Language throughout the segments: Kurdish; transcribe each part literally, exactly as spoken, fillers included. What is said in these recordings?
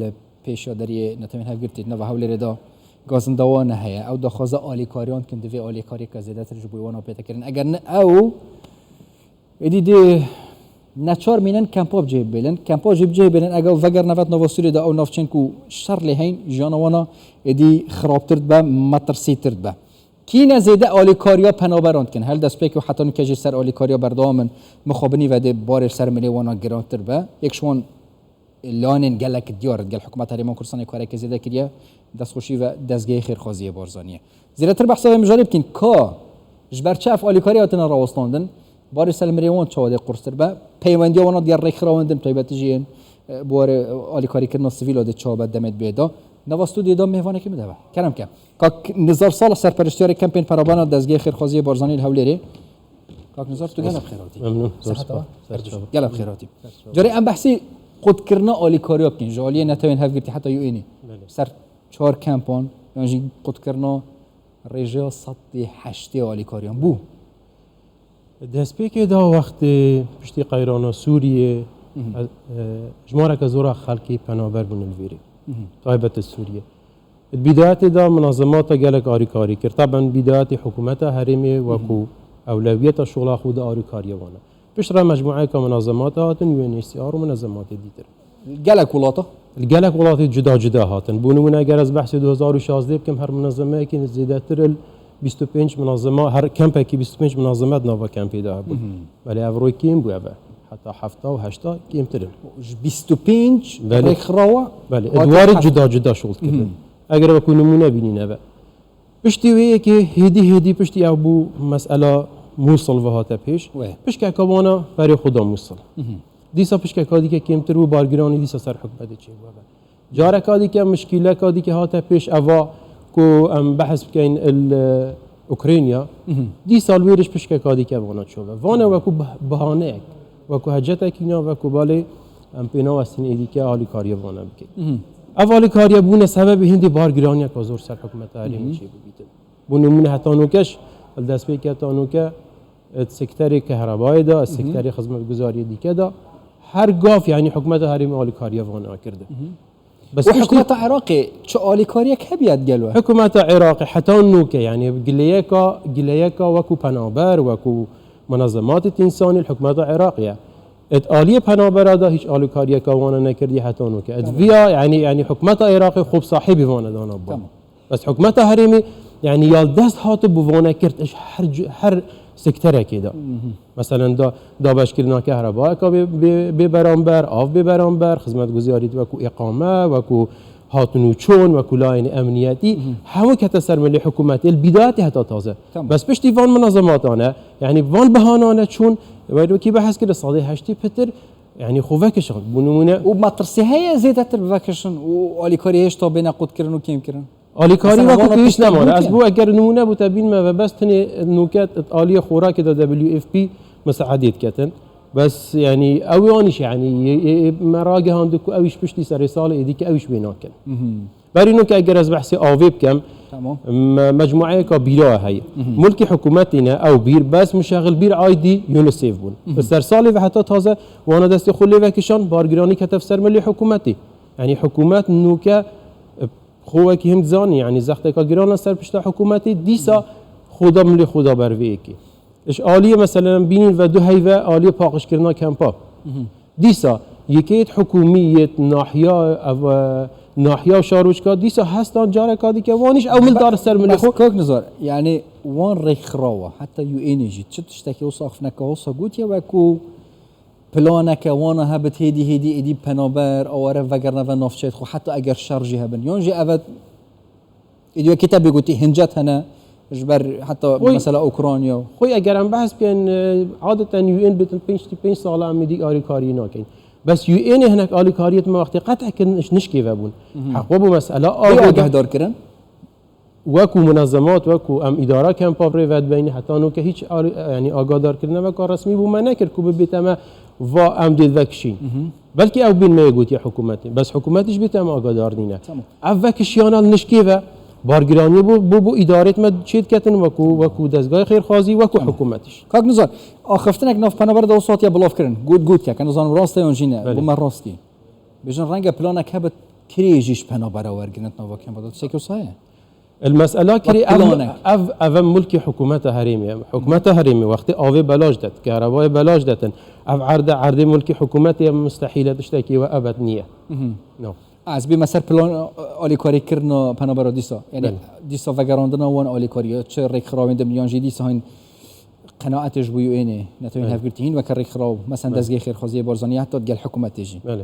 Li pêşiya deriyê Netewên Hevgirtî di nava Hewlêrê de gazindewana heye. Ew daxwaza alîkariyan dikin, divê alîkariyeke zêdetir ji bo wana pête kirin. Eger ne ew, êdî dê neçar mînin kempa bi cihê bêlin. Kempa jî bi cihê bêlin, eger vegerine vet nava Sûriyê de ew navçeyên ku şer lê heyn, jiyana wana êdî xirabtir dibe, metirsîtir dibe. Kî ne zêde alîkariya penaberan dikin? Her destpêkê û heta nûke jî ser alîkariya berdewam in. Mixabinî ve dê barê ser milê wana girantir be. Yek ji wan lanên gelek diyar digel hikûmeta Herêma Kurdistanê kareke zêde kiriye, destxweşî ve dezgehê xêrxwaziyê Barzanî ye. Zêdetir behsa vê mijarê bikin, ka ji ber çi ev alîkarî hatine rawestandin, barê ser li mirê wan çawa dê qurstir be, peywendiya wana diya rêkxirawên din, taybetî jî yên, e, bi warê, e, alîkarîkirina sivîla dê çawa be demê dibê da. Nava stûdyoyê da mêvanekî min de be. Kerem ke. Kak Nizar Salih, serpereştiyarê kempên perabana dezgehê xêrxwaziyê Barzanî li Hewlêrê. Kak Nizar, tu gelek xêr hatî. Memnûn, zor Seheta spas. Ser çava. Gelek xêr hatî. Carê em behsî qutkirina alîkariya bikin ji aliyê Netewên Hevgirtî heta U N E. Belê. Ser çar kempan, yan jî qutkirina rêjeya sedî heştê alîkariyan bû. Destpêkê da wextê piştî qeyrana Sûriyê, Mhm. e, e, jimareke zor a xelkê penaber bûne li vêrê. Mhm. Taybet li Sûriyê. Di bîdayetê de munazemata gelek alîkarî kir. Taben bîdayetê hikûmeta herêmê wekû Mhm. ewlewiyeta şola xwe di alîkariya wan e. Piştre mecmueyeka munazemata hatin, U N H C R û munazematê dîtir. Gelek welata? Li gelek welatê cuda cuda hatin. Bo nimûne eger ez behsê du hezar û şazdeh bikim, her munazemeyekî zêdetir li bîst û pênc munazema, her kempekî bîst û pênc munazeme di nava kempê de hebûn. Mhm. Belê ev rûyê kêm bû ev e. Heta hefta û heşta kêmtir in. Ji bîst û pênc Belê. rêkxirawa Belê, hatin ed warê heft- cuda cuda şol kirin. Mhm. Eger wekû nimûne bînîne ve. Piştî wê yekê hêdî hêdî piştî ew bû mesela Mûsil ve hate pêş. Wê. Pişkeka wana berê xwe da Mûsil. Mhm. Dîsa pişkeka dîke kêmtir bû, bargiranî dîsa ser hikûmetê çêbû be. Careka dîke mişkîleka dîke hate pêş eva ku em behs bikeyn il, e, Ukrayna. Mhm. Dîsa li wê rêj pişkeka dîke vana çû be. Vane wekû bah-, bahaneyek, wekû hecetekî na, wekû balê em pê nawestin êdî ke alîkariyê vana bikin. Mhm. Ev alîkariye bûne sebebê hindî bargiraniyeka zor ser hikûmeta herêmê Mhm. çêbibîtin. Bo nimûne heta nûkeş, li destpêkê heta nûke, di sekterê kehrebayê de, di Mhm. sekterê xizmetguzariyê dîke de, her gav, yanî hikûmeta herêmê alîkariya vana kirdi. Mhm. Bes Û piştî hikûmeta Iraqê çi alîkariyek hebiye digel we? Hikûmeta Iraqê heta nûke, yanî gileyeka, gileyeka wekû penaber, wekû munazematê însanî li hikûmeta Iraqê ye. Di aliyê penabera de hîç alîkariyeka wana nekirdiye heta nûke. Di Tamam. viya, yanî, yanî hikûmeta Iraqê xwe bi sahibî vana dana ba. Tamam. Bes hikûmeta herêmê, yanî ya li dest hatibû vane kir ji her cu-, her sekterekê de. Mhm. Meselen da, dabeşkirina kehrebayeka bê, bê, bê beramber, av bê beramber, xizmetguzarî wekû îqame, wekû hatin û çûn, wekû layên emniyetî, Mhm. hemû kete ser milê hikûmetê, li bîdayetê heta taze. Tamam. Bes piştî van munazematan e, yanî van bihanan e çûn, wekî behs kir li sedê heştê pitir, yanî xwe vekişand. Bo nimûne Û metirsî heye zêdetir bivekişin û alîkarî hêşta bêne qutkirin û kêmkirin? Alîkarî Mesela, wekû wana pêwîst tiştek nemane. Ez gotiye. bo eger nimûne bo te bînme ve bes tenê nûke aliyê xorakê de W F P misaedê diketin. Bes, yanî, ew anîş, yanî, yê, yê, yê me ragihandî ku ew îş piştî serê salê êdî ke ew îş wê nakin. Mhm. Berî nûke eger ez behsê avê bikem, Tamam. me-, mecmueyeka bîra heye. Mhm. Mulkî hikûmetê ne, ew bîr, bes muşexil bîr aydî UNICEF bûn. Mhm. Li ser salê ve heta taze wana destê xwe lê vekişan, bargiranî ketev ser milê hikûmetê. Yanî hikûmet nûke, e, xwe wekî him dizanî, yanî zexteka giran e ser pişta hikûmetê, dîsa xwe da milê xwe da ber vê yekê. Ji aliyê, meselen, bînîn ve du heyve aliyê paqijkirina kempa. Mhm. Dîsa yekê yêt hikûmî yêt nahiya, ev, e, nahiya û şarûçka, dîsa hestan careka dike wanîş ew mil dar ser milê Bes xwe. Kak Nizar, yanî wan rêkxirawa, heta U N jî çi tiştekî wisa axifneke wisa gotiye wekû planeke wana hebit hêdî hêdî êdî penaber aware vegerine ve navçeyê xwe, heta eger şer jî hebin. Yan jî eve êdî wekî te bê gotî hincet hene ji ber heta Xwî- mesela Ukrayna. Xwî eger em behs bikin, e, adeten U N bitin pênc pênc sala em êdî alîkariyê nakin. Bes U N ê hinek alîkariyê me wextê qetex kirin, iş nişkê vebûn. Mhm. Heq we bû mesela Wê avê de- agehdar kirin? Wekû munazemat, wekû em îdara kempa bi rê ve dibeyne, heta nûke hîç alî-, yanî agadarkirine weka resmî bo me nekir ku bibête me va em dê vekişîn. Mhm. Belkî ew bên me yê gotiye hikûmetê. Bes hikûmetî jî bête me agadar nîne. Tamam. Ev vekişiyana li nişkê ve bargiraniyê bo, bo, bo îdarêt me çêdiketin wekû, wekû dezgahê xêrxwazî, wekû Tamam. hikûmetî jî. Kak Nizar, axiftinek nav penaber de wisa hatiye bilavkirin. Got, got ke, ke nizanim rast e yan jî ne, Belê. bo me rast kî. Bêjin renge planek hebit Kirê jî ji penabera wergirin di nava kempa de, tiştekî wisa heye? El mesela kirê Wek planek. Ev, ev, ev em mulkî hikûmeta herêmê ye. Hikûmeta herêmê wextê avê belaş det, kerebayê belaş detin. Ev erde, erdê mulkî hikûmetê ye, mustehîl e tiştekî we ebed niye. No. Ez bê me ser plan alîkarîkirina penabera dîsa. Yani Belê. Dîsa vegerandina wan alîkariya. Çi rêkxirawên din yan jî dîsa hîn qenaetê ji bo U N'ê netewên hevgirtî hîn weke rêkxiraw. Mesen dezgehê xêrxwaziyê Barzanî heta digel hikûmetê jî. Belê.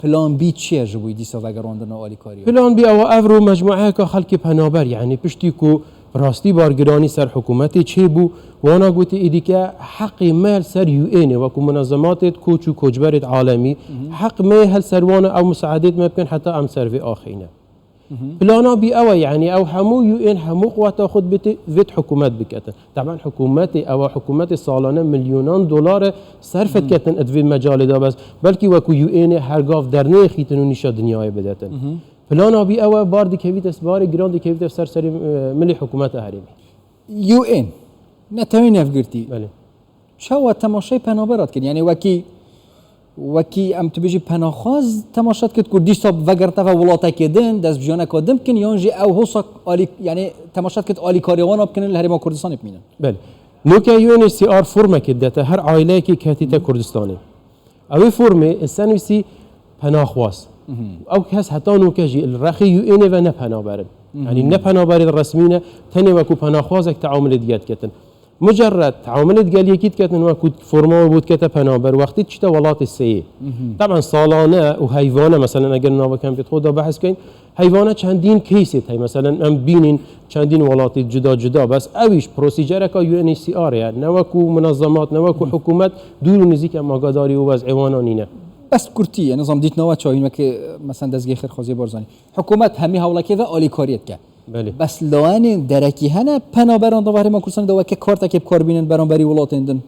Plan B çi ye ji bo dîsa vegerandina alîkariya? Plan B ewa ev ro mecmueyeka xelkê penaber, yani piştî ku rastî bargiranî ser hikûmetê çêbû, wana gotî êdî ke heqê me li ser U N'ê, wekû munezematêt koç û koçberêt alemî, heq me hel ser wana ew misaedêt me bikin heta em ser vê axê ne. Plana B ew e, yani ew hemû U N hemû quweta xwe bêt vêt hikûmet biketin. Teban hikûmetê, ewa hikûmetê salane milyonan dolar e serf diketin di vê mecalê de bes. Belkî wekû U N'ê her gav derneyê xîtin û nîşa dinyayê bidetin. Plana B ew e, bar dikevîte, barê giran dikevîte ser serê, e, milê hikûmeta herêmê. U N, netewên hevgirtî. Belê. Çawa temaşey penabera dikin? Yani wekî, wekî em tu bêjî penaxwaz temaşe dikit ku dîsa vegerteve welatekê din, dest bi jiyaneka din bikin, yan jî ew hosa alî, yani temaşe dikit alîkariya wana bikin li Herêma Kurdistanê bimînin? Belê. Noke U N H C R formekê dete her aileyekê ketîte Kurdistanê. Ew ê formê li ser nivîsî penaxwaz. Ew kes heta noke jî li rexê U N'ê ve ne penaber in. Yani ne penaberê resmî ne, tenê wekû penaxwazek teamulê dige diketin. Mucerred teamulê digel yekî diketin wekû forma we bû dikete penaber, wextê çîte welatê seyê. Teban salane û heyvane, meselen eger nava kempê xwe de behs keyn, heyvane çendîn keysê tey, meselen em bînîn çendîn welatê cuda cuda, bes ew îş prosîcereka U N H C R ye, ne wekû munezemat, ne wekû hikûmet dûr û nizîk em agadarî û wez'ê wana nîne. Bes kurtî, yani nizam dîtnawa çawîn wekî mesela dezgehê xêrxwaziyê Barzanî. Hikûmet hemî hewlekê ve alîkariyê dike. Belê. Bes layenên derekî hene penaberan da Herêma Kurdistanê de weke kartekê bi kar bînin beramberî welatên din?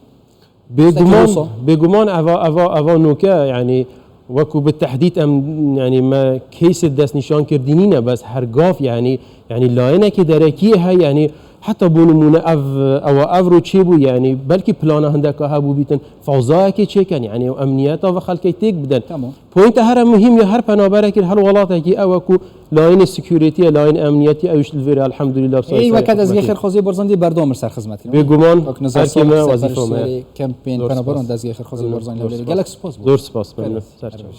Bêguman, bêguman eva, eva, eva noke, yani wekû bi tehdît em, yani me keysê destnîşan kirdî nîne, bes her gav, yani, yani layenekê derekiyê heye, yani heta bo nimûne ev, ewa ev ro çêbû, yani belkî plana hindeka hebû bîtin, fawzayekê çêken, yani ew emniyeta ve xelkê têk bidin. Tamam. Poynta here muhîm ya her penaberekî, her welatekî ew e ku layînê security ye, layînê emniyetî ew îş li vêr e, elhamdulillah. Ey weke dezgehê xêrxwaziyê Barzanî dê berdewam ser xizmet kirin. Bêguman, Wek nizam her kême sazî wezîfa me serpereştiyarê ye. kempên Zor penaberan spas. Dezgehê Xêrxwaziyê Zor Barzanî spas. Lewlêrê. Gelek spas bû. Zor spas, memnun. Gelek. Ser çav. Erbaş.